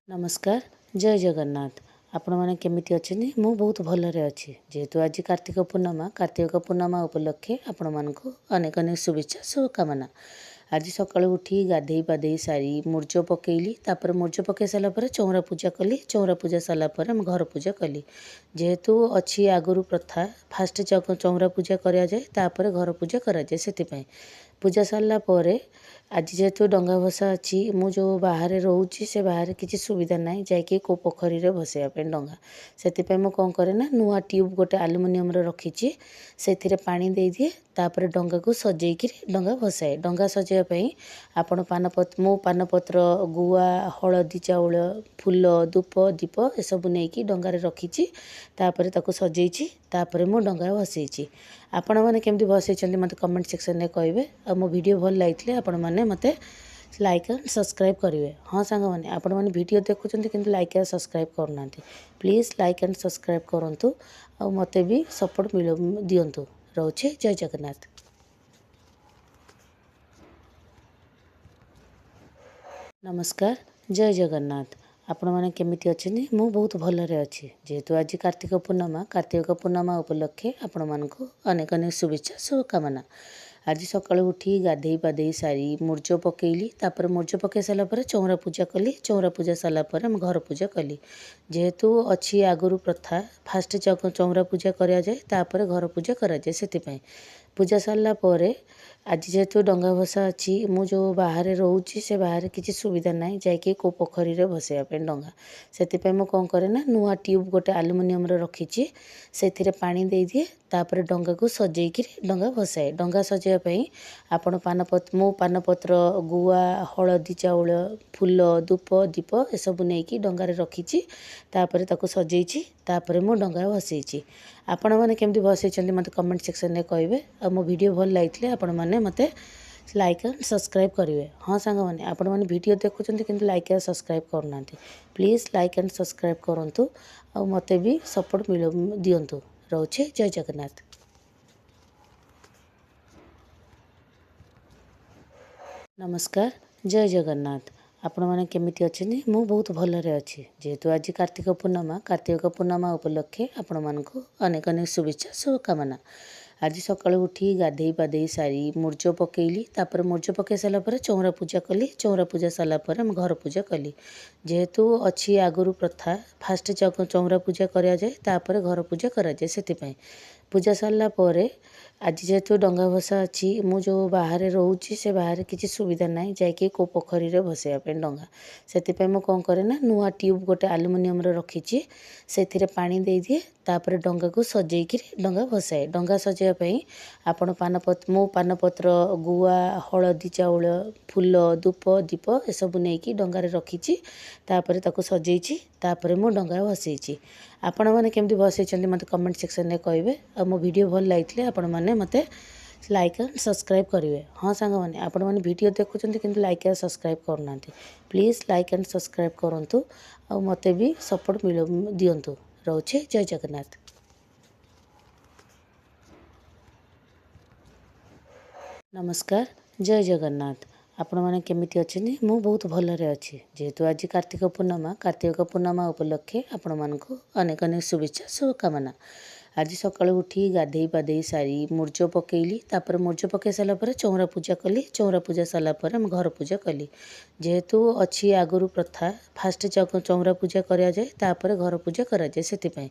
ନମସ୍କାର, ଜୟ ଜଗନ୍ନାଥ। ଆପଣମାନେ କେମିତି ଅଛନ୍ତି? ମୁଁ ବହୁତ ଭଲରେ ଅଛି। ଯେହେତୁ ଆଜି କାର୍ତ୍ତିକ ପୂର୍ଣ୍ଣିମା, କାର୍ତ୍ତିକ ପୂର୍ଣ୍ଣିମା ଉପଲକ୍ଷେ ଆପଣମାନଙ୍କୁ ଅନେକ ଅନେକ ଶୁଭେଚ୍ଛା, ଶୁଭକାମନା। ଆଜି ସକାଳୁ ଉଠି ଗାଧେଇ ପାଧେଇ ସାରି ମୁର୍ଜ ପକେଇଲି। ତାପରେ ମୁର୍ଜ ପକେଇ ସାରିଲା ପରେ ଚଉଁରା ପୂଜା କଲି। ଚଉଁରା ପୂଜା ସାରିଲା ପରେ ମୁଁ ଘର ପୂଜା କଲି। ଯେହେତୁ ଅଛି ଆଗରୁ ପ୍ରଥା, ଫାଷ୍ଟ ଚଉଁରା ପୂଜା କରାଯାଏ, ତାପରେ ଘର ପୂଜା କରାଯାଏ। ସେଥିପାଇଁ ପୂଜା ସାରିଲା ପରେ ଆଜି ଯେହେତୁ ଡଙ୍ଗା ଭସା ଅଛି, ମୁଁ ଯେଉଁ ବାହାରେ ରହୁଛି ସେ ବାହାରେ କିଛି ସୁବିଧା ନାହିଁ ଯାଇକି କେଉଁ ପୋଖରୀରେ ଭସେଇବା ପାଇଁ ଡଙ୍ଗା। ସେଥିପାଇଁ ମୁଁ କ'ଣ କରେ ନା, ନୂଆ ଟ୍ୟୁବ୍ ଗୋଟେ ଆଲୁମିନିୟମର ରଖିଛି, ସେଥିରେ ପାଣି ଦେଇଦିଏ, ତାପରେ ଡଙ୍ଗାକୁ ସଜେଇକିରି ଡଙ୍ଗା ଭସାଏ। ଡଙ୍ଗା ସଜେଇବା ପାଇଁ ଆପଣ ମୁଁ ପାନପତ୍ର, ଗୁଆ, ହଳଦୀ ଚାଉଳ, ଫୁଲ, ଧୂପ, ଦୀପ ଏସବୁ ନେଇକି ଡଙ୍ଗାରେ ରଖିଛି, ତାପରେ ତାକୁ ସଜେଇଛି, ତାପରେ ମୁଁ ଡଙ୍ଗା ଭସେଇଛି। ଆପଣମାନେ କେମିତି ଭସେଇଛନ୍ତି ମୋତେ କମେଣ୍ଟ ସେକ୍ସନରେ କହିବେ। ଆଉ ମୋ ଭିଡ଼ିଓ ଭଲ ଲାଗିଥିଲେ ଆପଣମାନେ ମୋତେ ଲାଇକ୍ ଆଣ୍ଡ ସବସ୍କ୍ରାଇବ୍ କରିବେ। ହଁ ସାଙ୍ଗମାନେ, ଆପଣମାନେ ଭିଡ଼ିଓ ଦେଖୁଛନ୍ତି କିନ୍ତୁ ଲାଇକ୍ ଆଣ୍ଡ ସବସ୍କ୍ରାଇବ୍ କରୁନାହାନ୍ତି। ପ୍ଲିଜ୍ ଲାଇକ୍ ଆଣ୍ଡ ସବସ୍କ୍ରାଇବ୍ କରନ୍ତୁ ଆଉ ମୋତେ ବି ସପୋର୍ଟ ଦିଅନ୍ତୁ। ରହୁଛି, ଜୟ ଜଗନ୍ନାଥ। ନମସ୍କାର, ଜୟ ଜଗନ୍ନାଥ। ଆପଣମାନେ କେମିତି ଅଛନ୍ତି? ମୁଁ ବହୁତ ଭଲରେ ଅଛି। ଯେହେତୁ ଆଜି କାର୍ତ୍ତିକ ପୂର୍ଣ୍ଣିମା, କାର୍ତ୍ତିକ ପୂର୍ଣ୍ଣିମା ଉପଲକ୍ଷେ ଆପଣମାନଙ୍କୁ ଅନେକ ଅନେକ ଶୁଭେଚ୍ଛା, ଶୁଭକାମନା। ଆଜି ସକାଳୁ ଉଠି ଗାଧେଇ ପାଧେଇ ସାରି ମୁର୍ଜ ପକେଇଲି। ତାପରେ ମୁର୍ଜ ପକେଇ ସାରିଲା ପରେ ଚଉଁରା ପୂଜା କଲି। ଚଉଁରା ପୂଜା ସାରିଲା ପରେ ମୁଁ ଘର ପୂଜା କଲି। ଯେହେତୁ ଅଛି ଆଗରୁ ପ୍ରଥା, ଫାଷ୍ଟ ଚଉଁରା ପୂଜା କରାଯାଏ, ତାପରେ ଘର ପୂଜା କରାଯାଏ। ସେଥିପାଇଁ ପୂଜା ସାରିଲା ପରେ ଆଜି ଯେହେତୁ ଡଙ୍ଗା ଭସା ଅଛି, ମୁଁ ଯେଉଁ ବାହାରେ ରହୁଛି ସେ ବାହାରେ କିଛି ସୁବିଧା ନାହିଁ ଯାଇକି କେଉଁ ପୋଖରୀରେ ଭସେଇବା ପାଇଁ ଡଙ୍ଗା। ସେଥିପାଇଁ ମୁଁ କ'ଣ କରେ ନା, ନୂଆ ଟ୍ୟୁବ୍ ଗୋଟେ ଆଲୁମିନିୟମର ରଖିଛି, ସେଥିରେ ପାଣି ଦେଇଦିଏ, ତାପରେ ଡଙ୍ଗାକୁ ସଜେଇକିରି ଡଙ୍ଗା ଭସାଏ। ଡଙ୍ଗା ସଜେଇବା ପାଇଁ ଆପଣ ମୁଁ ପାନପତ୍ର, ଗୁଆ, ହଳଦୀ ଚାଉଳ, ଫୁଲ, ଧୂପ, ଦୀପ ଏସବୁ ନେଇକି ଡଙ୍ଗାରେ ରଖିଛି, ତାପରେ ତାକୁ ସଜେଇଛି, ତାପରେ ମୁଁ ଡଙ୍ଗା ଭସେଇଛି। ଆପଣମାନେ କେମିତି ଭସେଇଛନ୍ତି ମୋତେ କମେଣ୍ଟ ସେକ୍ସନରେ କହିବେ। ଆଉ ମୋ ଭିଡ଼ିଓ ଭଲ ଲାଗିଥିଲେ ଆପଣମାନେ ମୋତେ ଲାଇକ୍ ଆଣ୍ଡ ସବସ୍କ୍ରାଇବ୍ କରିବେ। ହଁ ସାଙ୍ଗମାନେ, ଆପଣମାନେ ଭିଡ଼ିଓ ଦେଖୁଛନ୍ତି କିନ୍ତୁ ଲାଇକ୍ ଆଣ୍ଡ ସବସ୍କ୍ରାଇବ୍ କରୁନାହାନ୍ତି। ପ୍ଲିଜ୍ ଲାଇକ୍ ଆଣ୍ଡ ସବସ୍କ୍ରାଇବ୍ କରନ୍ତୁ ଆଉ ମୋତେ ବି ସପୋର୍ଟ ଦିଅନ୍ତୁ। ରହୁଛି, ଜୟ ଜଗନ୍ନାଥ। ନମସ୍କାର, ଜୟ ଜଗନ୍ନାଥ। ଆପଣମାନେ କେମିତି ଅଛନ୍ତି? ମୁଁ ବହୁତ ଭଲରେ ଅଛି। ଯେହେତୁ ଆଜି କାର୍ତ୍ତିକ ପୂର୍ଣ୍ଣିମା, କାର୍ତ୍ତିକ ପୂର୍ଣ୍ଣିମା ଉପଲକ୍ଷେ ଆପଣମାନଙ୍କୁ ଅନେକ ଅନେକ ଶୁଭେଚ୍ଛା, ଶୁଭକାମନା। ଆଜି ସକାଳୁ ଉଠି ଗାଧେଇ ପାଧେଇ ସାରି ମୁର୍ଜ ପକେଇଲି। ତାପରେ ମୁର୍ଜ ପକେଇ ସାରିଲା ପରେ ଚଉଁରା ପୂଜା କଲି। ଚଉଁରା ପୂଜା ସାରିଲା ପରେ ମୁଁ ଘର ପୂଜା କଲି। ଯେହେତୁ ଅଛି ଆଗରୁ ପ୍ରଥା, ଫାଷ୍ଟ ଚଉଁରା ପୂଜା କରାଯାଏ, ତାପରେ ଘର ପୂଜା କରାଯାଏ। ସେଥିପାଇଁ ପୂଜା ସାରିଲା ପରେ ଆଜି ଯେହେତୁ ଡଙ୍ଗା ଭସା ଅଛି, ମୁଁ ଯେଉଁ ବାହାରେ ରହୁଛି ସେ ବାହାରେ କିଛି ସୁବିଧା ନାହିଁ ଯାଇକି କେଉଁ ପୋଖରୀରେ ଭସେଇବା ପାଇଁ ଡଙ୍ଗା। ସେଥିପାଇଁ ମୁଁ କ'ଣ କରେ ନା, ନୂଆ ଟ୍ୟୁବ୍ ଗୋଟେ ଆଲୁମିନିୟମର ରଖିଛି, ସେଥିରେ ପାଣି ଦେଇଦିଏ, ତାପରେ ଡଙ୍ଗାକୁ ସଜେଇକିରି ଡଙ୍ଗା ଭସାଏ। ଡଙ୍ଗା ସଜେଇବା ପାଇଁ ଆପଣ ମୁଁ ପାନପତ୍ର, ଗୁଆ, ହଳଦୀ ଚାଉଳ, ଫୁଲ, ଧୂପ, ଦୀପ ଏସବୁ ନେଇକି ଡଙ୍ଗାରେ ରଖିଛି, ତାପରେ ତାକୁ ସଜେଇଛି, ତାପରେ ମୁଁ ଡଙ୍ଗା ଭସେଇଛି। ଆପଣମାନେ କେମିତି ଭସେଇଛନ୍ତି ମୋତେ କମେଣ୍ଟ ସେକ୍ସନରେ କହିବେ। ଆଉ ମୋ ଭିଡ଼ିଓ ଭଲ ଲାଗିଥିଲେ ଆପଣମାନେ ମୋତେ ଲାଇକ୍ ଆଣ୍ଡ ସବସ୍କ୍ରାଇବ୍ କରିବେ। ହଁ ସାଙ୍ଗମାନେ, ଆପଣମାନେ ଭିଡ଼ିଓ ଦେଖୁଛନ୍ତି କିନ୍ତୁ ଲାଇକ୍ ଆଣ୍ଡ ସବସ୍କ୍ରାଇବ୍ କରୁନାହାନ୍ତି। ପ୍ଲିଜ୍ ଲାଇକ୍ ଆଣ୍ଡ ସବସ୍କ୍ରାଇବ୍ କରନ୍ତୁ ଆଉ ମୋତେ ବି ସପୋର୍ଟ ଦିଅନ୍ତୁ। ରହୁଛି, ଜୟ ଜଗନ୍ନାଥ। ନମସ୍କାର, ଜୟ ଜଗନ୍ନାଥ। ଆପଣମାନେ କେମିତି ଅଛନ୍ତି? ମୁଁ ବହୁତ ଭଲରେ ଅଛି। ଯେହେତୁ ଆଜି କାର୍ତ୍ତିକ ପୂର୍ଣ୍ଣିମା, କାର୍ତ୍ତିକ ପୂର୍ଣ୍ଣିମା ଉପଲକ୍ଷେ ଆପଣମାନଙ୍କୁ ଅନେକ ଅନେକ ଶୁଭେଚ୍ଛା, ଶୁଭକାମନା। ଆଜି ସକାଳୁ ଉଠି ଗାଧେଇ ପାଧେଇ ସାରି ମୁର୍ଜ ପକେଇଲି। ତାପରେ ମୁର୍ଜ ପକେଇ ସାରିଲା ପରେ ଚଉଁରା ପୂଜା କଲି। ଚଉଁରା ପୂଜା ସାରିଲା ପରେ ମୁଁ ଘର ପୂଜା କଲି। ଯେହେତୁ ଅଛି ଆଗରୁ ପ୍ରଥା, ଫାଷ୍ଟ ଚଉଁରା ପୂଜା କରାଯାଏ, ତାପରେ ଘର ପୂଜା କରାଯାଏ। ସେଥିପାଇଁ